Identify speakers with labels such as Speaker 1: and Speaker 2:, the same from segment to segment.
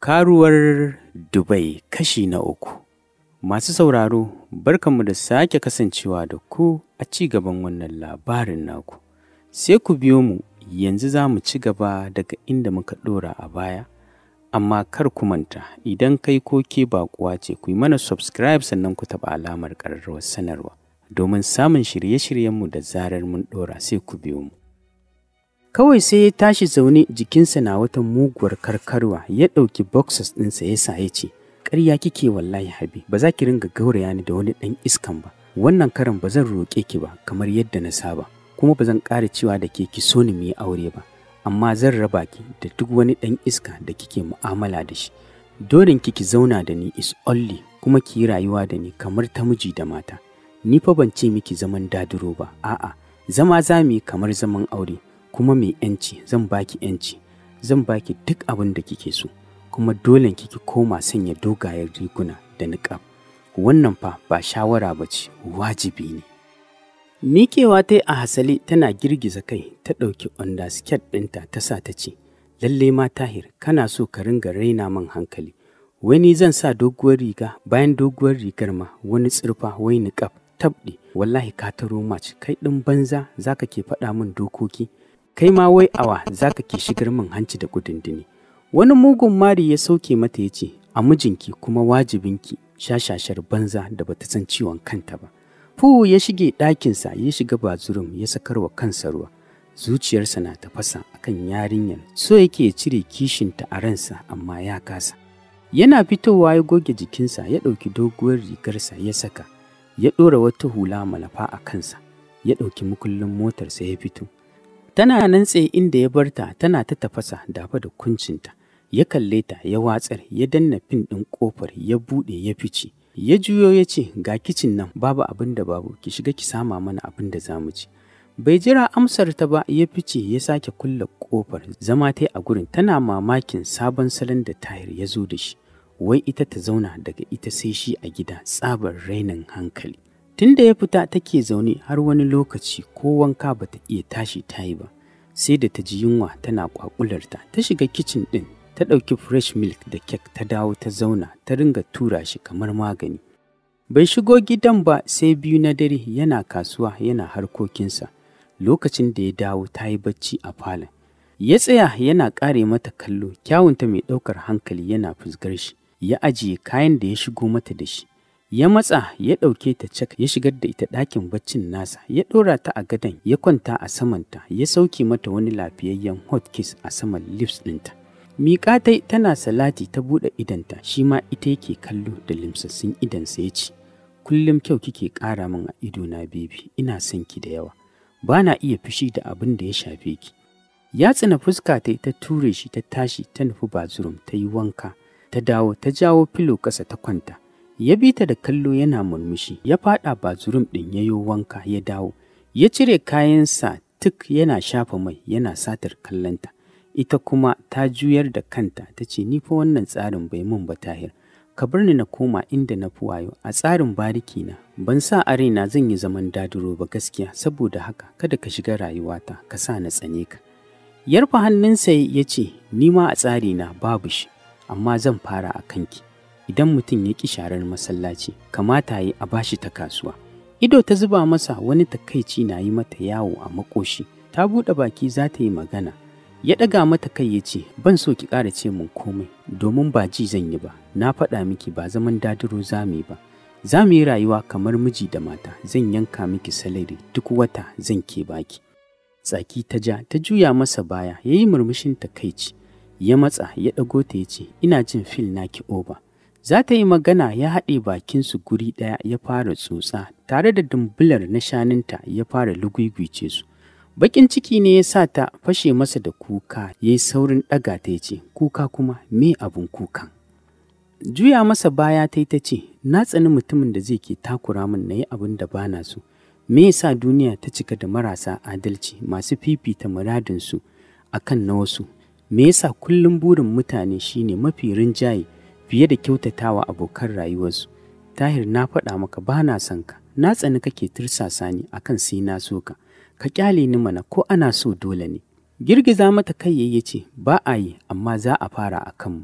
Speaker 1: Karuwar Dubai kashi na 3. Masu sauraro, barkanmu da sake kasancewa da ku a ci gaban wannan labarin naku. Sai ku biyo mu yanzu za mu ci gaba daga inda muka ɗora a baya. Amma kar ku manta, idan kai ko ke baƙuwa ce, ku yi mana subscribe sannan ku taɓa alamar ƙararrawar sanarwa domin samun shirye-shiryenmu da zarar mun ɗora. Sai ku biyo mu. Kawai sai ya tashi zaune, jikinsa na wata muguwar karkarwa, ya ɗauki boxers ɗinsa ya sa, ya ce, "Ƙarya kike wallahi Habi, ba za ki ringa gauraya ni da wani ɗan iskan ba. Wannan karan ba zan roƙe ki ba kamar yadda na saba, kuma ba zan ƙara cewa da ke ki so ni mu yi aure ba, amma zan raba ki da duk wani ɗan iska da kike mu'amala da shi. Dolen ki ki zauna da ni is only, kuma ki yi rayuwa da ni kamar ta miji da mata. Ni fa ban ce miki zaman daduro ba, a'a, zama za mu yi kamar zaman aure, kuma mai ‘yanci, zan baki ‘yanci, zan baki duk abin da kike so, kuma dole ki ki koma sanya dogayen riguna da niƙab. Wannan fa ba shawara ba ce, wajibi ne." Miƙewa ta yi a hasale tana girgiza kai, ta ɗauki underskirt ɗinta ta sa, ta ce, "Lalle ma Tahir, kana so ka ringa raina min hankali. Wani zan sa doguwar riga, bayan doguwar rigar ma wani tsirfa wai niƙab, tabɗi, wallahi ka taro match, kai ɗin banza zaka ke faɗa min dokoki. Kai ma wai awa zaka ke shigar min hanci da kudindini." Wani mugun mari ya sauke mata, ya ce, "A mijinki kuma wajibinki, shashashar banza da bata san ciwon kanta ba." Fu, ya shige ɗakinsa, ya shiga bathroom, ya sakarwa kansa ruwa. Zuciyarsa na tafasa akan yarinyar, so yake ya cire kishinta a ransa amma ya kasa. Yana fitowa ya goge jikinsa, ya ɗauki doguwar rigarsa ya saka, ya ɗora wata hula malafa a kansa, ya ɗauki mukullin motarsa ya fito. Tana nan tsaye inda ya barta, tana ta tafasa dafa da kuncinta. Ya kalle ta ya watsar, ya danna pin ɗin ƙofar ya buɗe ya fice. Ya juyo ya ce, "Ga kicin nan, babu abin da babu, ki shiga ki sama mana abin da za mu ci." Bai jira amsar ta ba, ya fice ya sake kulle ƙofar. Zama ta a gurin tana mamakin sabon salon da Tahir ya zo da shi. Wai ita ta zauna daga ita sai shi a gida, tsabar rainin hankali. Tun da ya fita take zaune har wani lokaci, ko wanka bata iya tashi ta yi ba. Sai da ta ji yunwa tana kwakularta, ta shiga kicin ɗin, ta ɗauki fresh milk da kek, ta dawo ta zauna ta ringa tura shi kamar magani. Bai shigo gidan ba sai 2 na dare, yana kasuwa yana harkokinsa. Lokacin da ya dawo ta yi bacci a falon. Ya tsaya yana ƙare mata kallo, kyawunta mai ɗaukar hankali yana fusgar shi. Ya ajiye kayan da ya shigo mata da shi. Ya matsa ya ɗauke ta cak, ya shigar da ita ɗakin baccin nasa, ya ɗora ta a gadon, ya kwanta a samanta, ya sauke mata wani lafiyayyen hot kiss a saman lips ɗinta. Miƙa tai tana salati, ta buɗe idanta, shi ma ita yake kallo da limsassun idansa, ya ce, "Kullum kyau kike ƙara min a idona baby, ina son ki da yawa. Ba na iya fushi da abin da ya shafe ki." Ya tsina fuska ta, ta ture shi, ta tashi ta nufi bathroom ta yi wanka, ta dawo ta jawo filo ƙasa ta kwanta. Ya bi ta da kallo yana murmushi, ya faɗa bathroom ɗin ya yo wanka ya dawo. Ya cire kayansa tuk, yana shafa mai yana satar kallonta. Ita kuma ta juyar da kanta, ta ce, "Ni fa wannan tsarin bai mun ba Tahir. Ka bar ni na koma inda na fi wayo a tsarin bariki na. Ban sa a raina zan yi zaman daduro ba gaskiya, saboda haka kada ka shiga rayuwata ka sa na tsane ka." Yarfa hannunsa ya ce, "Ni ma a tsarina babu shi, amma zan fara a kanki. Idan mutum ya ƙi sharar masallaci, kamata yi a bashi ta kasuwa." Ido ta zuba masa, wani takaici na yi mata yawo a makoshi. Ta buɗe baki za ta yi magana. Ya ɗaga mata kai ya ce, "Ban so ki ƙara ce min komai, domin ba ji zan yi ba. Na faɗa miki ba zaman dadiro za mu yi ba. Za mu yi rayuwa kamar miji da mata, zan yanka miki salary duk wata zan ke baki." Tsaki ta ja, ta juya masa baya, ya yi murmushin takaici. Ya matsa ya ɗago ta ya ce, "Ina jin feel naki over." Za ta yi magana ya haɗe bakinsu guri ɗaya ya fara tsotsa, tare da dumbular na shanunta ya fara lugugwice su. Baƙin ciki ne ya sa ta fashe masa da kuka, ya yi saurin ɗaga ta ya ce, "Kuka kuma, me abun kukan?" Juya masa baya ta yi ta ce, "Na tsani mutumin da zai ke takura min na yi abin da ba na so. Me yasa duniya ta cika da marasa adalci masu fifita muradinsu a kan na wasu? Me yasa kullum burin mutane shine mafi rinjaye fiye da kyautatawa abokan rayuwarsu? Tahir, na faɗa maka ba na son ka, na tsani kake tursasa ni akan sai na so ka. Ka kyale ni mana, ko ana so dole ne?" Girgiza mata kai ya ce, "Ba a yi, amma za a fara a kanmu."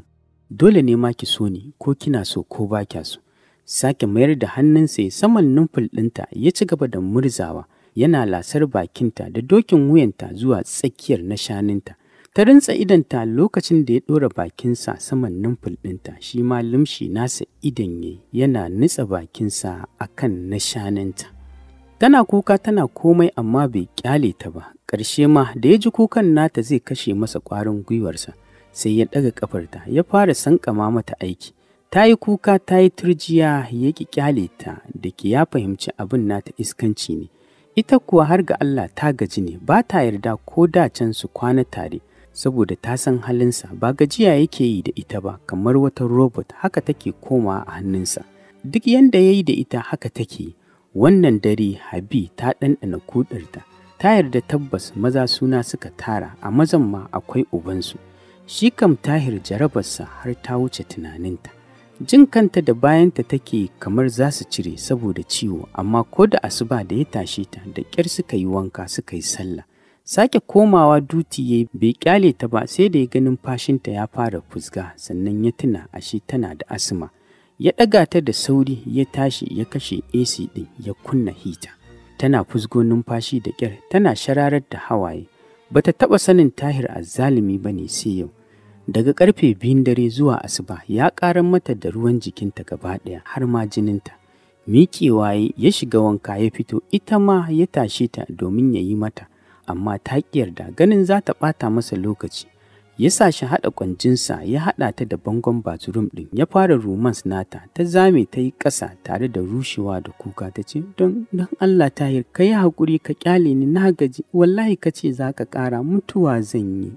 Speaker 1: Dole ne ma ki so ni ko kina so ko ba kya so. Sake mayar da hannunsa ya saman numfil ɗinta ya ci gaba da murzawa, yana lasar bakinta da dokin wuyanta zuwa tsakiyar na shanunta. Ta rintsa idonta lokacin da ya ɗora bakinsa saman numfil ɗinta, shi ma lumshi nasa idon yayi yana nutsa bakinsa a kan na shanunta. Tana kuka tana komai amma bai ƙyale ta ba, ƙarshe ma da ya ji kukan nata zai kashe masa ƙwarin gwiwarsa, sai ya ɗaga ƙafarta ya fara sankama mata aiki. Ta yi kuka ta yi turjiya ya ƙi ƙyale ta da ke ya fahimci abin nata iskanci ne. Ita kuwa har ga Allah ta gaji ne, ba ta yarda ko da can su kwana tare, saboda ta san halinsa ba gajiya yake yi da ita ba kamar wata robot haka take komawa a hannunsa. Duk yanda ya yi da ita haka take yi. Wannan dare Habi ta ɗanɗana kuɗarta, ta yarda tabbas maza suna suka tara, a mazan ma akwai ubansu. Shi kam Tahir jarabarsa har ta wuce tunaninta. Jin kanta da bayanta take kamar za su cire saboda ciwo, amma ko da asuba da ya tashe ta da ƙyar suka yi wanka suka yi sallah. Sake komawa duti ya bai ƙyale ta ba sai da ya ga numfashinta ya fara fusga, sannan ya tuna ashe tana da asma. Ya ɗaga ta da sauri ya tashi ya kashe AC ɗin ya kunna hita. Tana fusgo numfashi da ƙyar tana shararar da hawaye. Bata taɓa sanin Tahir azzalumi ba ne sai yau. Daga ƙarfe 2 dare zuwa asuba ya ƙarar mata da ruwan jikinta gaba ɗaya har ma jininta. Miƙewa ya shiga wanka ya fito, ita ma ya tashe ta domin ya yi mata, amma ta ƙi yarda ganin za ta ɓata masa lokaci. Ya sa shi haɗa ƙwanjinsa ya haɗa ta da bangon bathroom ɗin ya fara romance nata, ta zame ta yi ƙasa tare da rushewa da kuka ta ce don Allah Tahir ka yi haƙuri ka ƙyale ni na gaji, wallahi ka ce za ka ƙara mutuwa zan yi.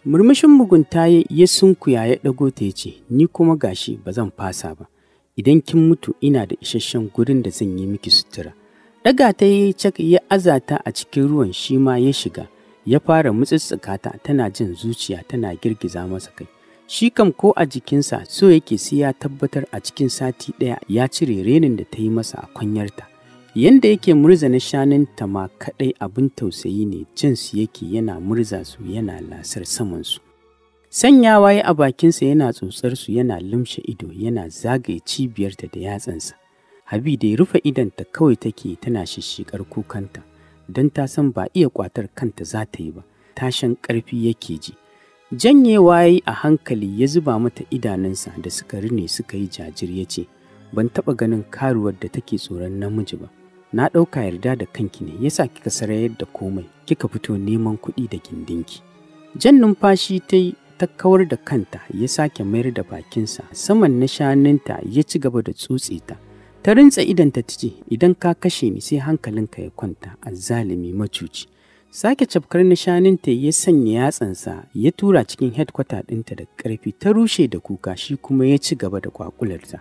Speaker 1: Murmushin mugunta ya sunkuya ya ɗago ta ya ce ni kuma gashi ba zan fasa ba, idan kin mutu ina da isasshen gurin da zan yi miki sutura. Ɗaga ta yi cak ya aza ta a cikin ruwan shi ma ya shiga. Ya fara mutsutsuka ta tana jin zuciya tana girgiza masa kai. Shi kam ko a jikinsa so yake sai ya tabbatar a cikin sati ɗaya ya cire renin da ta yi masa a kwanyarta. Yanda yake murza na shanunta ma kaɗai abin tausayi ne, jinsu yake yana murza su yana lasar samansu. Sanyawa ya a bakinsa yana tsotsar su yana lumshe ido yana zagaye cibiyarta da yatsansa. Habi da ya rufe idonta kawai take tana shisshikar kukanta. Don ta san ba iya ƙwatar kanta za ta yi ba, tashin ƙarfi yake ji. Janyewa ya yi a hankali ya zuba mata idanunsa da suka rine suka yi jajir ya ce, ban taɓa ganin karuwar da take tsoron namiji ba. Na ɗauka yarda da kanki ne yasa kika sarayar da komai, kika fito neman kuɗi da gindinki. Jan numfashi ta yi ta kawar da kanta ya sake mayar da bakinsa saman na shanunta ya ci gaba da tsotse ta. Ta rintsa idonta ta ce, idan ka kashe ni sai hankalinka ya kwanta, azzalumi macuci. Sake cafkar nishaninta ya sanya yatsansa ya tura cikin headquarter ɗinta da ƙarfi ta rushe da kuka, shi kuma ya ci gaba da kwakularta.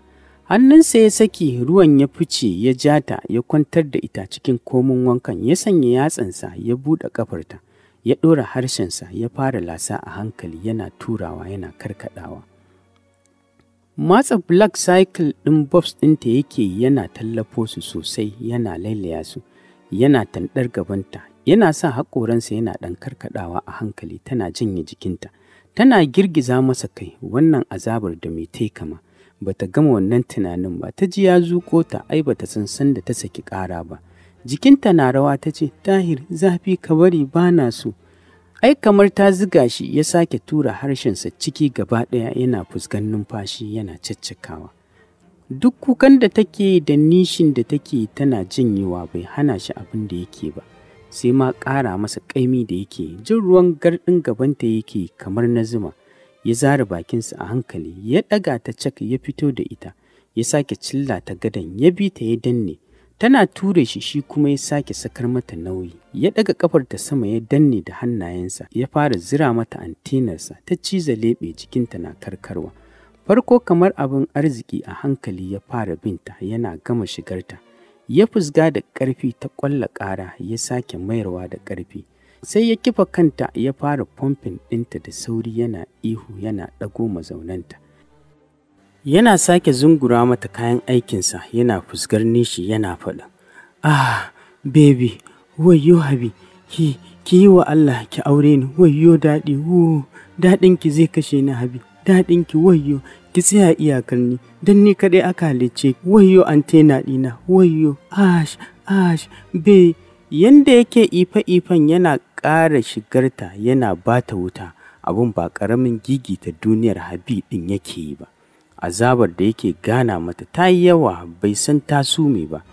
Speaker 1: Hannunsa ya saki ruwan ya fice ya ja ta ya kwantar da ita cikin komin wankan, ya sanya yatsansa ya buɗe ƙafarta, ya ɗora harshensa ya fara lasa a hankali yana turawa yana karkaɗawa. Matsa black cycle ɗin bobs ɗinta yake yana tallafo su sosai yana lailaya su, yana tanɗar gabanta, yana sa haƙoransa yana ɗan karkaɗawa a hankali tana janye jikinta, tana girgiza masa kai. Wannan azabar da mai tai kama, bata gama wannan tunanin ba, ta ji ya zuƙo ta, ai bata san sanda ta saki ƙara ba. Jikinta na rawa ta ce, Tahir zafi ka bari ba na so. Ai kamar ta ziga shi ya sake tura harshensa ciki gaba ɗaya yana fuskan numfashi yana caccakawa. Duk kukan da take da nishin da take tana janyewa bai hana shi abin da yake ba, sai ma ƙara masa ƙaimi da yake jin ruwan garɗin gabanta yake kamar na zuma. Ya zare bakinsa a hankali ya ɗaga ta cak ya fito da ita, ya sake cilla ta gadon ya bi ta ya danne. Tana ture shi shi kuma ya sake sakar mata nauyi, ya ɗaga ƙafarta sama ya danne da hannayensa, ya fara zira mata antenarsa, ta ciza leɓe jikinta na karkarwa. Farko kamar abin arziki a hankali ya fara binta yana gama shigarta. Ya fusga da ƙarfi ta ƙwalla ƙara ya sake mayarwa da ƙarfi. Sai ya kifa kanta ya fara pumping ɗinta da sauri yana ihu yana ɗago mazaunanta. Yana sake zungura mata kayan aikinsa yana fusgar nishi yana faɗin, ah, baby, wayyo Habi, ki yi wa Allah ki aure ni, wayyo daɗi, daɗinki zai kashe ni Habi, Daɗinki, wayyo, ki tsaya iyakar ni, don ni kaɗai aka halicce, wayyo antena ɗina, wayyo, ash, ash, be. Yanda yake ife-ifen yana ƙara shigarta yana ba ta wuta, abun ba ƙaramin gigita duniyar Habi ɗin yake yi ba. Azabar da yake gana mata ta yi yawa, bai san ta sume ba.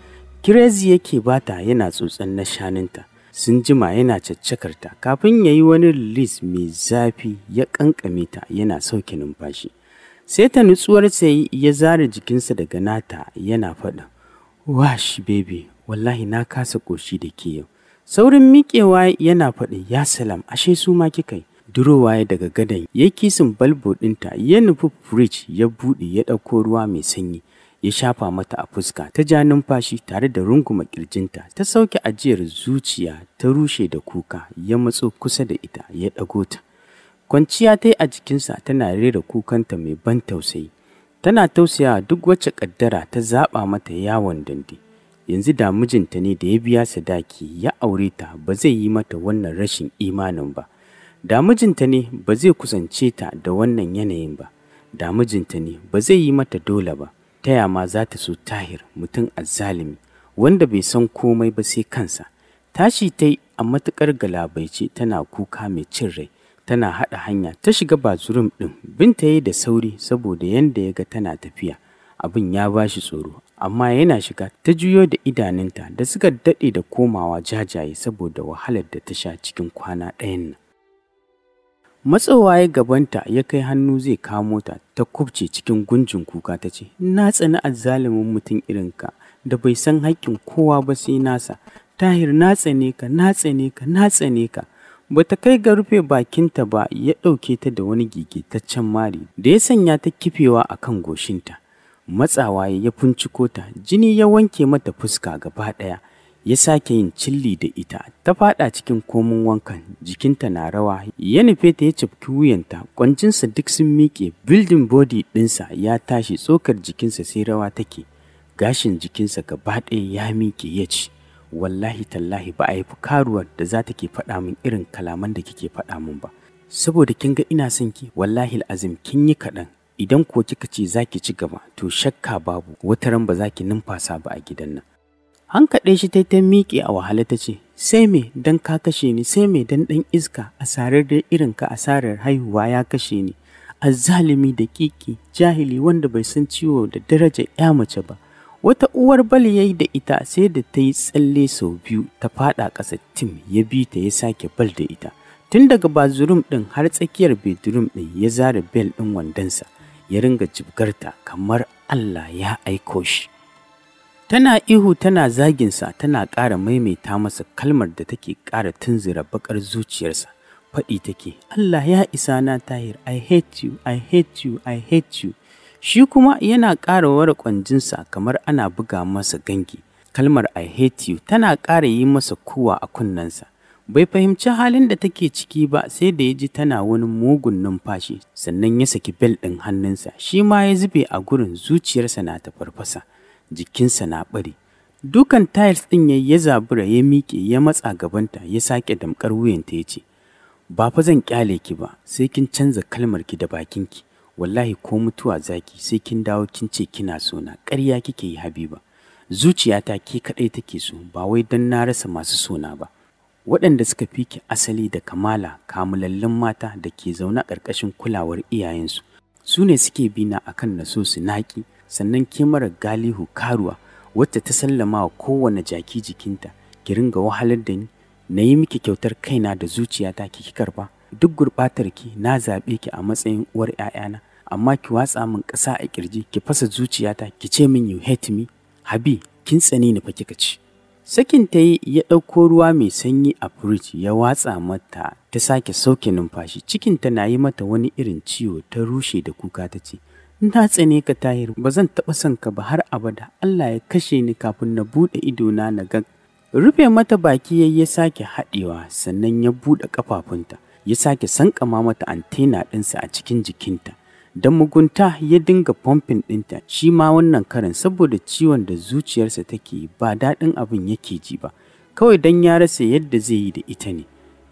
Speaker 1: Kirezi yake bata yana tsotson na shanunta. Sun jima yana caccakarta kafin ya yi wani release mai zafi, ya kankame ta yana sauke numfashi. Sai ta nutsuwarsa ya zare jikinsa daga nata yana faɗin, "Wash baby, wallahi na kasa ƙoshi da ke yau." Saurin miƙewa yana faɗin, "Ya salam, ashe su ma kika yi." Durowa ya daga gadon, ya kissing balbo ɗinta, ya nufi fridge ya buɗe, ya ɗauko ruwa mai sanyi. Ya shafa mata a fuska, ta ja numfashi tare da runguma ƙirjinta, ta sauke ajiyar zuciya, ta rushe da kuka. Ya matso kusa da ita, ya ɗago ta. Kwanciya ta yi a jikinsa tana rera kukanta mai ban tausayi. Tana tausayawa duk wacce ƙaddara ta zaɓa mata yawon dande. Yanzu da mijinta ne da ya biya sadaki ya aure ta, ba zai yi mata wannan rashin imanin ba. Da mijinta ne, ba zai kusance ta da wannan yanayin ba. Da mijinta ne, ba zai yi mata dole ba. Ta ma za ta so Tahir, mutum azzalimi wanda bai san komai ba sai kansa? Tashi ta yi a matuƙar galabaice tana kuka mai cin rai, tana haɗa hanya ta shiga bathroom ɗin. Binta ya yi da sauri saboda yanda ya ga tana tafiya abin ya ba shi tsoro, amma yana shiga ta juyo da idanunta da suka daɗe da komawa jajaye saboda wahalar da ta sha cikin kwana ɗayan nan. Matsowa ya gabanta, ya kai hannu zai kamo ta, ta kubce cikin gunjin kuka ta ce, "Na tsani azzalumin mutum irinka da bai san haƙƙin kowa ba sai nasa. Tahir, na tsane ka, na tsane ka, na tsane ka." Bata kai ga rufe bakinta ba ya ɗauke ta da wani gigitaccen mari da ya sanya ta kifewa a kan goshinta. Matsawa ya finciko ta, jini ya wanke mata fuska gaba ɗaya. Ya sake yin cilli da ita, ta faɗa cikin komin wankan, jikinta na rawa. Ya nufe ta, ya cafki wuyanta, kwanjinsa duk sun miƙe, building body ɗinsa ya tashi, tsokar jikinsa sai rawa take, gashin jikinsa gaba ɗaya ya miƙe. Ya ce, "Wallahi tallahi ba a haifi karuwar da za ta ke faɗa min irin kalaman da kike faɗa min ba. Saboda kin ga ina son ki, wallahi azim kin yi kaɗan. Idan ko kika ce za ki ci gaba, to shakka babu wata ran ba za ki numfasa ba a gidan nan." Hankaɗe shi ta miƙe a wahala ta ce, "Sai me dan ka kashe ni? Sai me dan ɗan iska asarar da irin ka, asarar haihuwa ya kashe ni? Azzalimi da kiki, jahili wanda bai san ciwo da darajar ya mace ba." Wata uwar bal ya yi da ita sai da ta yi tsalle sau biyu ta faɗa ƙasa tim. Ya bi ta ya sake bal da ita. Tun daga bathroom ɗin har tsakiyar bedroom ɗin, ya zara belt ɗin wandonsa ya ringa jibgarta kamar Allah ya aiko shi. Tana ihu tana zaginsa, tana ƙara maimaita masa kalmar da take ƙara tunzura baƙar zuciyarsa. Faɗi take, "Allah ya isa na, Tahir, I hate you, I hate you, I hate you." Shi kuma yana ƙara ware ƙwanjinsa kamar ana buga masa gangi. Kalmar "I hate you" tana ƙara yi masa kuwa a kunnensa. Bai fahimci halin da take ciki ba sai da ya ji tana wani mugun numfashi, sannan ya saki belt ɗin hannunsa, shi ma ya zube a gurin, zuciyarsa na ta farfasa, jikinsa na ɓari. Dukan tiles ɗin ya ya zabura, ya miƙe, ya matsa gabanta, ya sake damƙar wuyanta ya ce, "Ba fa zan ƙyale ki ba sai kin canza kalmar ki da bakinki. Wallahi ko mutuwa zaki sai kin dawo kin ce kina so na. Ƙarya kike yi, Habiba. Zuciyata ke kaɗai take so, ba wai don na rasa masu sona ba. Waɗanda suka fi ki asali da kamala, kamulallun mata da ke zaune ƙarƙashin kulawar iyayensu, su ne suke bina akan na so su naƙi. Sannan ke mara galihu, karuwa wacce ta sallama wa kowane jaki jikinta, ki ringa wahalar da ni. Na yi miki kyautar kaina da zuciyata ki ki karba. Duk gurɓatar ki na zaɓe ki a matsayin uwar 'ya'yana, amma ki watsa min ƙasa a ƙirji, ki fasa zuciyata, ki ce min you hate me. Habi, kin tsane ni fa kika ci." Sakin ta yi, ya ɗauko ruwa mai sanyi a firij ya watsa mata, ta sake sauke numfashi. Cikinta na yi mata wani irin ciwo, ta rushe da kuka ta ce, "Na tsane ka, Tahir, ba zan taɓa son ka ba har abada. Allah ya kashe ni kafin na buɗe idona na ga." Rufe mata baki yayi, ya sake haɗewa, sannan ya buɗe ƙafafunta, ya sake sankama mata antena ɗinsa a cikin jikinta. Da mugunta ya dinga pumping ɗinta, shi ma wannan karin saboda ciwon da zuciyarsa take ba daɗin abin yake ji ba, kawai don ya rasa yadda zai yi da ita ne.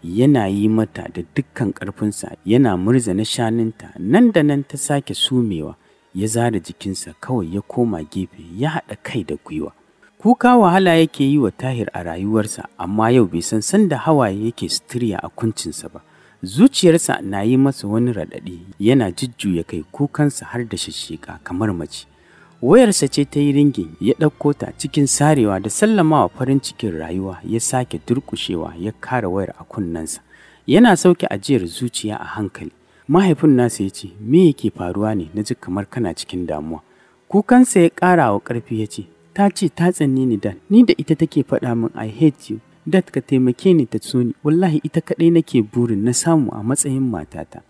Speaker 1: Yana yi mata da dukkan ƙarfinsa, yana murza na shanunta, nan da nan ta sake sumewa, ya zara jikinsa kawai ya koma gefe ya haɗa kai da gwiwa. Kuka wahala yake yi wa Tahir a rayuwarsa, amma yau bai san sanda hawaye yake sitiriya a kuncinsa ba. Zuciyarsa na yi masa wani raɗaɗi, yana jujjuya kai kukansa har da shishshiƙa kamar mace. Wayarsa ce ta yi ringin, ya ɗauko ta cikin sarewa da sallamawa farin cikin rayuwa, ya sake durƙushewa ya kara wayar a kunnensa. Yana sauke ajiyar zuciya a hankali. Mahaifin nasa ya ce, "Me yake faruwa ne? Na ji kamar kana cikin damuwa." Kukansa ya ƙara wa ƙarfi ya ce, "Ta ce ta tsanni ni Dan, ni da ita take faɗa min I hate you. Dad ka taimake ni ta so ni, wallahi ita kaɗai nake burin na samu a matsayin matata."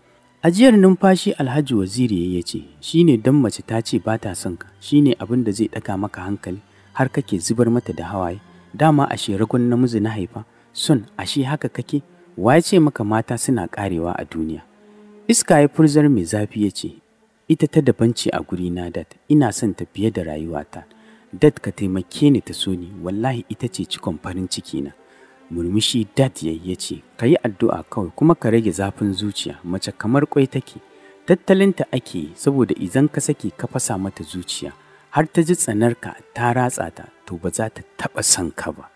Speaker 1: Ajiyar numfashi Alhaji Waziri ya ce, "Shi ne don mace ta ce ba ta son ka, shi ne abin da zai ɗaga maka hankali har kake zubar mata da hawaye. Dama ashe ragon namiji na haifa, son ashe haka kake, wa ya ce maka mata suna ƙarewa a duniya?" Iska ya furzar mai zafi ya ce, "Ita ta daban ce a gurina Dad, ina son ta fiye da rayuwata. Dad ka taimake ni ta so ni, wallahi ita ce cikon farin cikina." Murmushi Dad ya ce, "Ka yi addu'a kawai kuma ka rage zafin zuciya, mace kamar kwai take, tattalinta ake yi saboda idan ka sake ka fasa mata zuciya har ta ji tsanarka ta ratsa ta, to ba za ta taɓa son ka ba."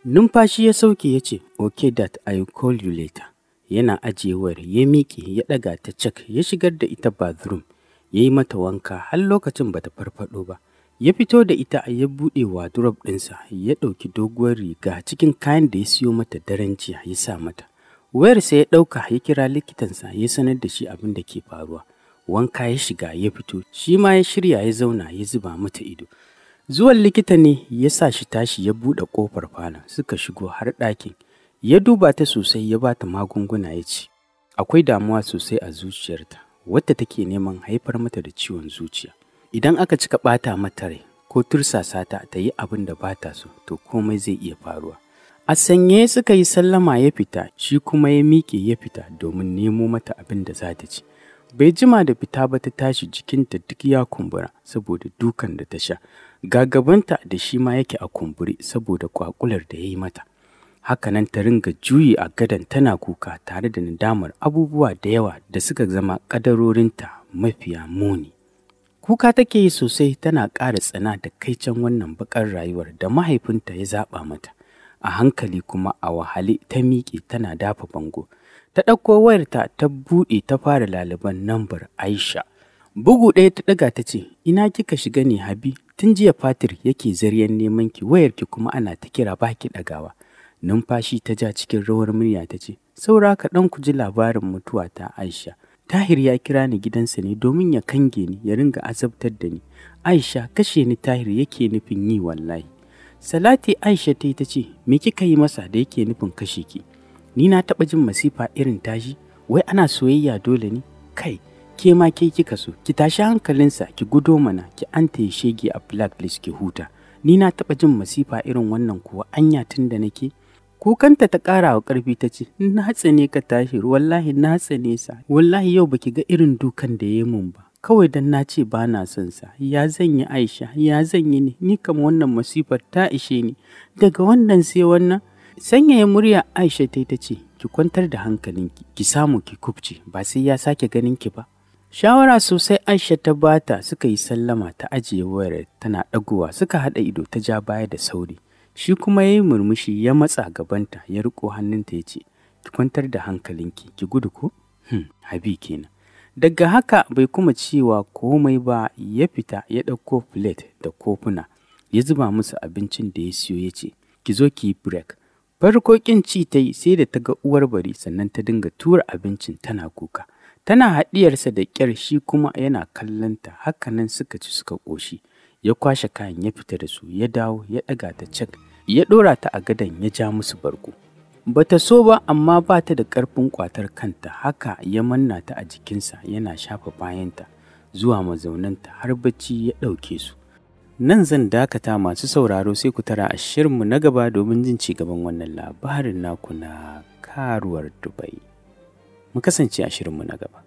Speaker 1: Numfashi ya sauke ya ce, "Okay Dad, I will call you later." Yana ajiye wayar ya miƙe ya ɗaga ta cak ya shigar da ita bathroom, ya yi mata wanka har lokacin bata farfaɗo ba. Ya fito da ita ya buɗe wardrobe ɗinsa ya ɗauki doguwar riga cikin kayan da ya siyo mata daren jiya ya sa mata. Wayarsa ya ɗauka ya kira likitansa ya sanar da shi abin da ke faruwa. Wanka ya shiga ya fito, shi ma ya shirya ya zauna ya zuba mata ido. Zuwan likita ne ya sa shi tashi ya buɗe ƙofar falon, suka shigo har ɗakin. Ya duba ta sosai ya ba ta magunguna ya ce, akwai damuwa sosai a zuciyarta, wadda take neman haifar mata da ciwon zuciya. Idan aka cika ɓata mata rai ko tursasa ta ta yi abin da ba ta so, to komai zai iya faruwa. A sanye suka yi sallama ya fita, shi kuma ya miƙe ya fita domin nemo mata abin da za ta ci. Bai jima da fita ba ta tashi jikinta duk ya kumbura saboda dukan da ta sha. Ga gabanta da shi ma yake a kumbure saboda kwakular da ya yi mata. Hakanan ta ringa juyi a gadon tana kuka tare da nadamar abubuwa da yawa da suka zama ƙadarorinta mafiya muni. Kuka take yi sosai tana ƙara tsana da kaicen wannan baƙar rayuwar da mahaifinta ya zaɓa mata. A hankali kuma a wahale ta miƙe tana dafa bango. Ta ɗauko wayarta ta buɗe ta fara laliban lambar Aisha. Bugu ɗaya ta ɗaga ta ce, "Ina kika shiga ne Habi? Tun jiya Fatir yake zaryan neman ki, wayarki kuma ana ta kira ba ki ɗagawa." Numfashi ta ja cikin rawar murya ta ce, "Saura kaɗan ku ji labarin mutuwa ta Aisha. Tahir ya kira ni gidansa ne domin ya kange ni, ya ringa azabtar da ni. Aisha, kashe ni Tahir yake nufin yi wallahi." Salati Aisha ta yi ta ce, "Me kika yi masa da yake nufin kashe ki? Ni na taɓa jin masifa irin tashi, wai ana soyayya dole ne? Kai, ke ma ke kika so, ki tashi hankalinsa, ki gudo mana, ki anta ya shege a blacklist ki huta. Ni na taɓa jin masifa irin wannan kuwa anya tun da nake." Kukanta ta ƙara wa ƙarfi ta ce, "Na tsane ka Tahir, wallahi na tsane sa, wallahi yau baki ga irin dukan da ya mun ba. Kawai dan na ce ba na son sa, ya zan yi Aisha, ya zan yi ne, ni kam wannan masifar ta ishe ni, daga wannan sai wannan." Sanyaya murya Aisha ta ta ce, "Ki kwantar da hankalinki, ki samu ki kubce, ba sai ya sake ganin ki ba." Shawara sosai Aisha ta bata, suka yi sallama ta ajiye wayar tana ɗagowa suka haɗa ido ta ja baya da sauri. Shi kuma ya yi murmushi ya matsa gabanta ya riƙo hannunta ya ce, "Ki kwantar da hankalinki, ki gudu ko?" Habi kenan. Daga haka bai kuma cewa komai ba ya fita ya ɗauko plate da kofuna ya zuba musu abincin da ya siyo ya ce, "Ki zo ki yi break." Farko ƙin ci ta yi sai da ta ga uwar bari sannan ta dinga tura abincin tana kuka. Tana haɗiyarsa da ƙyar shi kuma yana kallonta, hakanan suka ci suka ƙoshi. Ya kwashe kayan ya fita da su, ya dawo ya ɗaga ta cak, ya ɗora ta a gadon ya ja musu bargo. Bata so ba amma ba ta da ƙarfin ƙwatar kanta, haka ya manna ta a jikinsa yana shafa bayanta zuwa mazaunanta har bacci ya ɗauke su. Nan zan dakata masu sauraro, sai ku tara a shirinmu na gaba domin jin ci gaban wannan labarin naku na Karuwar Dubai. Mu kasance a shirinmu na gaba.